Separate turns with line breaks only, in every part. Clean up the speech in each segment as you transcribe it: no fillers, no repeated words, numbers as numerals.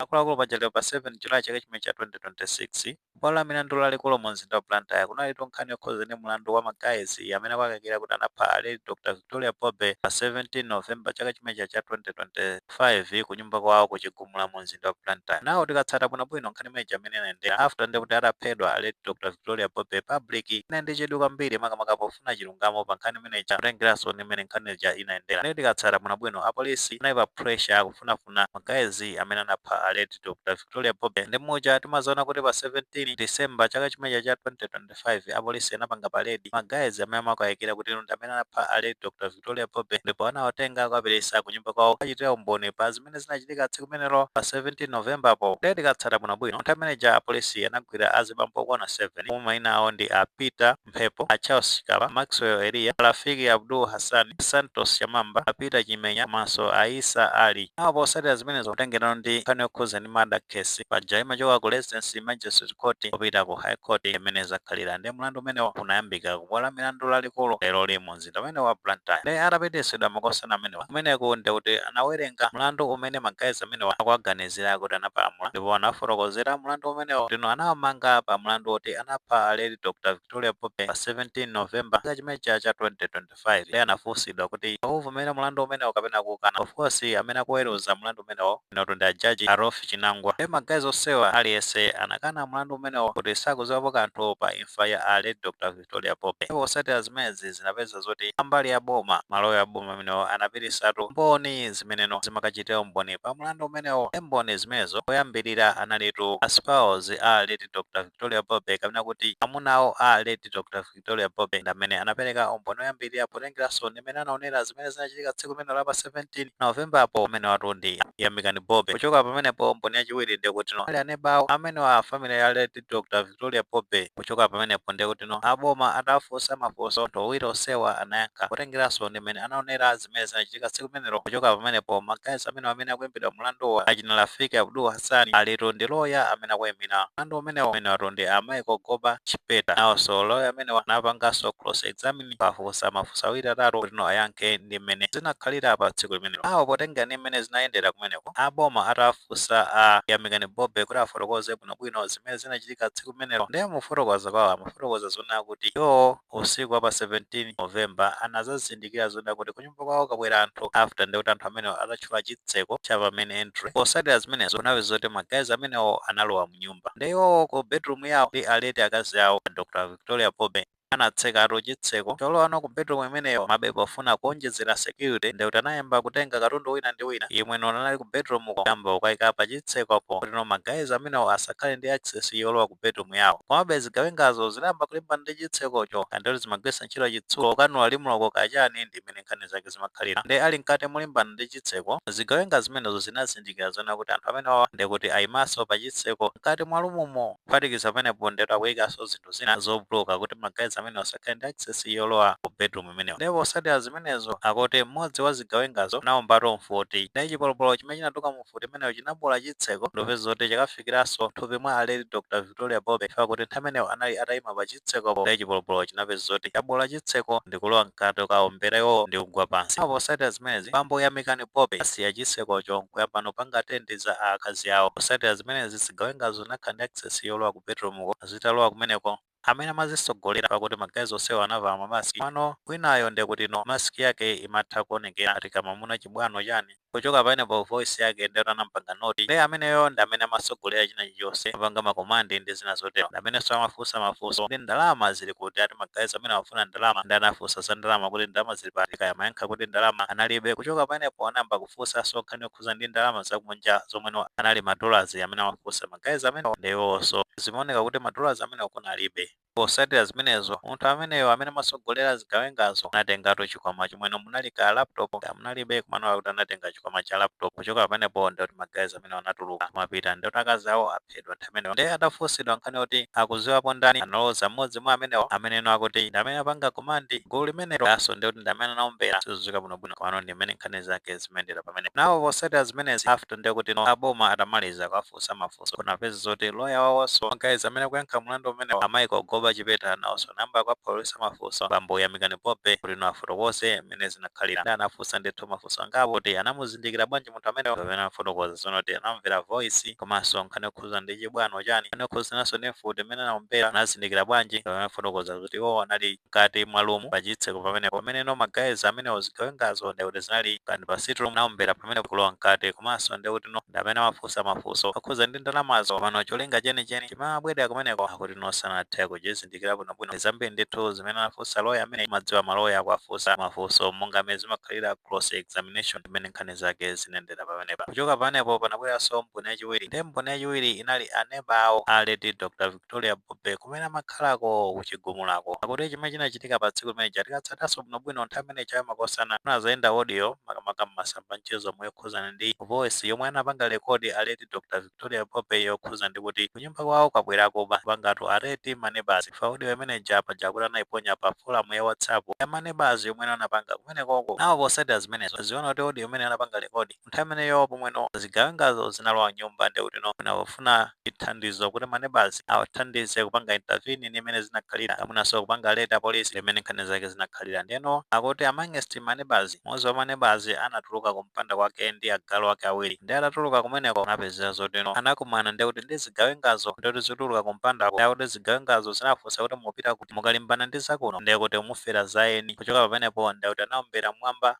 Akuluakulu, paja pa 7 July chaka chimene cha 2026, bwalo la milandu lalikulu mu mzinda wa Blantyre kunali nkhani yokhuza ndi mlandu wa ma guys amene akukayikira kuti anapha a late Dr Victoria Bobe pa 17 November chaka chimenechi cha 2025 ku nyumba kwawo kuchigumula mu mzinda wa Blantyre. Nawo tikatsata bwinobwino nkhani imeneyi amene inayendera after ndikuti ataphedwa a late Dr Victoria Bobe, public ina ndi chidwi kwambiri, makamaka pofuna chilungamo pa nkhani imeneyi, kutengeranso ndi mmene nkhani ija inayendera. Ndiye tikatsata bwinobwino, apolisi anali pa pressure kufunafuna ma guys amene anapha a late Dr Victoria Bobe. Ndi muja timaziona kuti pa 17 December chaka chimenechi cha 2025, apolisi anapanga parade ma guys amene amakayikira kuti ndi amene anapha a late Dr Victoria Bobe, ndipo anawatenga kukaperesa ku nyumba kwawo kachitira umboni pa zimene zinachitika tsiku limenelo pa 17 November po. Ndiye tikatsata bwinobwino, nthawi imeneja apolisi anagwira azibambo okwana 7, omwe mayina awo ndi a Peter Mphepo, a Charles Chikapa, Maxwell Eliya, Rafiki Abdul Hassan, Santos Chamamba, a Peter Chimenya komanso a Isa Ali. Awo posatira zimenezo, kutengerano ndi nkhani yokhuza ndi murder case, paja imachoka ku Residence Magistrate Court kupita ku High Court imene zakhalira. Ndi mlandu umenewo unayambika kubwalo la milandu lalikulu lero li mu mzinda umene wa Blantyre. Ndi atapitisidwa makosana amenewa kumeneko, ndikuti anawerenga mlandu umene ma guys amenewa akuaganizira kuti anapalamula, ndipo anafotokozera mlandu umenewo ndino anawamanga pa mlandu woti anapha a late Dr Victoria Bobe pa 17 November chaka chimenecha cha 2025. Ndi anafunsidwa kuti akuvomera mlandu umenewo kapena kukana. Of course, amene akuweruza mlandu umenewo inoto ndi ajaji Arofi Chinangwa. Ndi ma guys onsewa aliyense anakana mlandu umenewo kuti sakuziwapo kanthu pa imfa ya a late Dr Victoria Bobe. Ndipo posatira zimenezi, zinapeza zoti ambali ya boma, maloya ya boma amenewo anapitisatu mboni zimeneno zimakachitira umboni pa mlandu umenewo. Mboni zimenezo poyambirira analitu a spouse a late Dr Victoria Bobe, kapena kuti amunawo a late Dr Victoria Bobe, ndi amene anapereka umboni oyambirira potengeranso ndi mmene anaonera zimene zinachitika tsiku limene la pa 17 November po. Amene watu ndi Yamikani Bobe. Kuchoka pamenepo, mboni yachiwiri ndikuti no ali anebawo amene wa family ya late Dr Victoria Bobe. Kuchoka pamenepo, ndikuti no aboma atafunsa mafunso, anthu awiri onsewa anayankha potengeranso ndi mmene anaonera zimene zinachitika tsiku limenelo. Kuchoka pamenepo, ma guys amene akuimbidwa mlanduwa, achina Rafiki Abdul Hassan, alitu ndi loya amene akuyimira mlandu umenewo, amene watu ndi a Michael Goba Chipeta. Nawonso loya amene anapanganso cross examine, pafunsa mafunso awiri atatu kuti no ayankhe ndi mmene zinakhalira pa tsiku limenelo. Awo potenga ndi mmene zinayendera kumeneko, aboma atafunsa a Yamikani Bobe kuti afotokoze bwinobwino zimene zinachitika tsiku limenelo, ndiye mufotokoza kwawo amafotokoza zonena kuti iwo usiku wa pa 17 November anazazindikira zonena kuti kunyumba kwawo kabwera anthu, after ndikuti anthu amenewo atatchula chitseko cha pa main entry. Posatira zimenezo, kunapeza zoti ma guys amenewo analowa mnyumba, ndi iwowo ku bedroom yawo ndi a late akazi awo Dr Victoria Bobe anatsekatu chitseko cholowano ku bedroom imeneyo. Mabe pofuna kuonjezera security, ndikuti anayamba kutenga katundu wina ndi wina imweno anali ku bedroom ko, kuyamba kukayika pa chitsekopo kuti no ma guys amenewo asakhale ndi access yolowa ku bedroom yawo. Komabe zigawengazo zinayamba kulimbana ndi chitsekocho, kandoti zimagwiritsa ntchito chitsulo kanula limuloko kachani, ndi imene nkhani zake zimakhalira. Ndi ali mkati mulimbana ndi chitseko, zigawenga zimenezo zinazindikira zona kuti anthu amenewa ndikuti ayimanso pa chitseko mkati mwa room mo. Kuphatikiza pamenepo, ndeto akuyikanso zinthu zina zobloka kuti ma guys amene asakhale ndi access yolowa ku bedroom imeneyo. Ndipo posatira zimenezo, akuti mmodzi wa zigawengazo anawombatu mfuti, ndi chipolopolo chimene chinatuluka mu mfuti imeneyo chinabola chitseko, ndopeza zoti chakafikiranso thupi mwa a late Dr Victoria Bobe, chifukwa kuti nthawi imeneyo anali atayima pa chitsekopo. Ndi chipolopolo chinapeza zoti chabola chitseko ndikulowa mkati ukawombera iwowo ndi kugwa pansi. Apo posatira zimenezi, bambo Yamikani Bobe asiya chitsekocho nkuyamba nopanga attend za akazi awo. Posatira zimenezi, zigawengazo zinakhala ndi access yolowa ku bedroom ko. Zitalowa kumeneko, amene amazisogolera, pakuti ma guys onsewo anavala ma mask, pano winayo ndekuti no mask yake imatha kuonekera ati kamamuna chibwano chani. Kuchoka pamenepo, voice yake ndiyoti anampanga note. Ndi ameneyo ndi amene amasogolera china chilichonse, amapanga ma command ndi zina zotero, ndi amenenso amafunsa mafunso ndi ndalama zili kuti. Ati ma guys amene amafuna ndalama, ndi anafunsa za ndalama kuti ndalama zili pati, kaya amayankha kuti ndalama analibe. Kuchoka pamenepo, anayamba kufunsanso nkhani yokhuza ndi ndalama zakunja, zomweno anali ma dollars amene amafunsa ma guys amenewo, ndiwonso zimaoneka kuti ma dollars amenewo kunalibe. Posatira zimenezo, munthu ameneyo amene amasogolera zigawengazo anatengatu chikwama chomweno munali ka laptop, ka munalibe, kumanowa kuti anatenga chikwama cha laptop. Kuchoka pamenepo, ndikuti ma guys amene anatuluka kumapita, ndikuti akazi awo aphedwa nthawi imeneyo. Ndiye adafunsidwa nkhani yoti akuziwapo ndani, analoza mmodzi mwa amenewo, ameneno akuti ndi amene apanga command gulu limenelo, kaso ndikuti ndi amene anaombera. Sizodziwika bwinobwino, komano ndi mmene nkhani zake zimayendera pamenepo. Nawo posatira zimenezi, after ndikuti no aboma atamaliza kuwafunsa mafunso, kunapeza zoti loya wawonso, guys amene akuyankha mlandu umenewo, a Michael Goba A Chipeta nawonso anayamba kuwaphulitsa mafunso bambo Yamikani Bobe kuti no afotokoze mmene zinakhalira. Ndi anafunsa ndithu mafunso angapo kuti anamuzindikira bwanji munthu ameneyo, pamene anafotokoza zonoti anamvera voice, komanso nkhani yokhuza ndi chibwano chani, nkhani yokhuzananso ndi mfuti imene anaombera, anazindikira bwanji, pamene anafotokoza kuti iwo anali mkati mwa room pachitseko pamenepo, pamene no ma guys amenewo zigawengazo ndekuti zinali kani pa sitting room, anaombera pamene kulowa mkati. Komanso ndekuti no ndi amene amafunsa mafunso akhuza ndi ndalamazo pano, cholinga chenicheni chimabwera kumeneko akuti no sanathe kuchizindikira bwinobwino. Zambiri ndithu zimene anafunsa loya amene madziwa maloya akuafunsa mafunso monga amene zimakhalira cross examination, imene nkhani zake zinendera pamenepa. Kuchoka pamenepo panabweranso mboni yachiwiri, ndi mboni yachiwiri inali aneba awo a late Dr Victoria Bobe kumene amakhalako kuchigumulako. Akuti chimene chinachitika pa tsiku limene tikatsatanso bwinobwino, nthawi imene chayo makosana kunazayenda audio, makamaka mmasamba mchezo omwe yokhuzana ndi voice yomwe anapanga record a late Dr Victoria Bobe, yokhuza ndi kuti kunyumba kwawo kwabwera kuba, pangatu alert ma neighbors. Fa audio imene japa jakuti anayiponya pa forum ya WhatsApp ya ma neighbors yomwe anapanga kumenekoko. Nawo posatira zimenezo ziona kuti audio imene anapanga record nthawi imeneyo pomweno zigawengazo zinalowa nyumba, ndi kuti no pofuna chithandizo kuti ma neighbors awathandize kupanga intervene ni imene zinakhalira, kamunanso kupanga alert apolisi, imene nkhani zake zinakhalira. Ndiyeno akuti amongst ma neighbors, mmodzi wa ma neighbors anatuluka kumpanda kwake ndi agalu ake awiri, ndi atatuluka kumeneko anapezera zotino anakumana ndi kuti ndi zigawengazo, ndikuti zituluka kumpandako, akuti zigawengazo zinafunsa kuti mupita kuti, mukalimbana ndi zakuno ndikuti mufera zaeni. Kuchoka pamenepo ndikuti anaombera mwamba,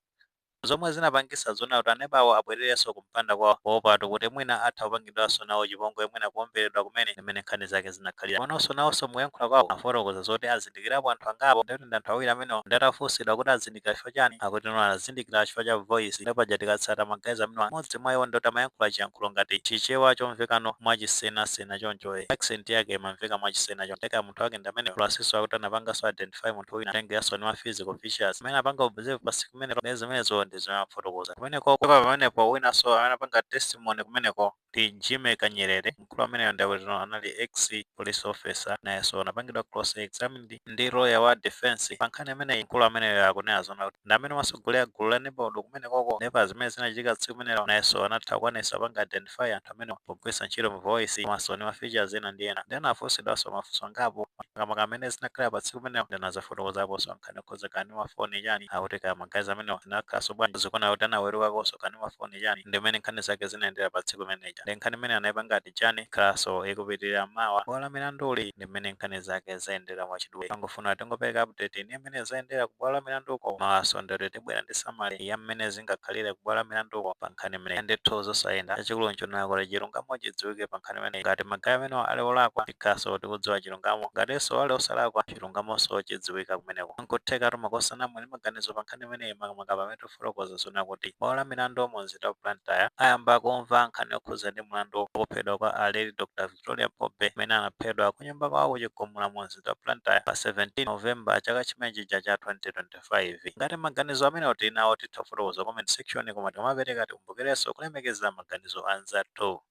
zomwe zinapangisa zona kuti anebawo abwererenso kumpanda kwawo poopatu kuti mwina atha kupangidwanso nawo chipongwe, mwina kuomberedwa kumene, imene nkhani zake zinakhalira. Panonso nawonso mukuyankhula kwawo afotokoza zoti azindikirapo anthu angapo, ndikuti ndi anthu awiri amenewo. Ndatafunsidwa kuti azindikira chifukwa chani, akuti no azindikira chifukwa cha voice. Ndipo paja tikatsata ma guys amenewa, mmodzi mwa iwo ndoti amayankhula chiyankhulo ngati Chichewa chomvekano mwachisenasena choncho, accent yake imamveka mwachisena choncho, teka munthu wake ndi amene. Plus akuti anapanganso identify munthu wina atengeranso ndi ma physical features amene apanga observe pa siku imenelo, ndi zimenezo ndi zimene amafotokoza kumeneko. Kuchoka pamenepo winanso amene apanga testimony kumeneko ndi Jimmy Kanyerere. Mkulu ameneyo ndikuti anali ex police officer, nayenso anapangidwa cross examined ndi lawyer wa defense pa nkhani imeneyi. Mkulu ameneyo akunena zona kuti ndi amene wasogolera gulu la neighborhood kumenekoko, ndipo zimene zinachitika tsiku limenelo nayenso anatha kukwanisa kupanga identify anthu amene pogwiritsa ntchito mu voice komanso ndi ma features ena ndi ena. Ndi anafunsidwanso mafunso angapo makamaka amene zinakhala pa tsiku limenelo, ndi anazafotokozaponso nkhani yokhuza kani mafoni chani, akuti kaya ma guys amenewo zinakhalanso bwanji, zikuona kuti anawerukakonso kani mafoni chani, ndi mmene nkhani zake zinayendera pa tsiku limeneja. Ndi nkhani imene anayipanga ati chani khalanso ikupitirira mawa bwalo la milanduli, ndi mmene nkhani zake zayendera mwachidule. Pangofuna tingopereka update ni mmene zayendera ku bwalo la milanduko. Mawaso ndoti tibwera ndi summary ya mmene zingakhalire ku bwalo la milanduko pa nkhani imeneyi. Ndithu zosayenda, chachikulu nchonena kuti chilungamo chidziwike pa nkhani imeneyi. Ngati ma guy amenewa ali olakwa, tikhaso tikudziwa chilungamo, ngatinso ali osalakwa, chilungamonso chidziwika kumeneko. Nkutheka makosana mwini maganizo pa nkhani imeneyi, makamaka pamene tifotokoza zona kuti bwalo la milandu mu mzinda wa Blantyre ayamba kumva nkhani yokhuza ndi mlandu wophedwa kwa a late Dr Victoria Bobe, amene anaphedwa kunyumba kwawo kuchigumula mu mzinda wa Blantyre pa 17 November chaka chimene chija cha 2025. Ngati maganizo amenewo tili nawo, titha kufotokoza comment section, koma timapereka tikumbukirenso kulemekeza maganizo anzathu.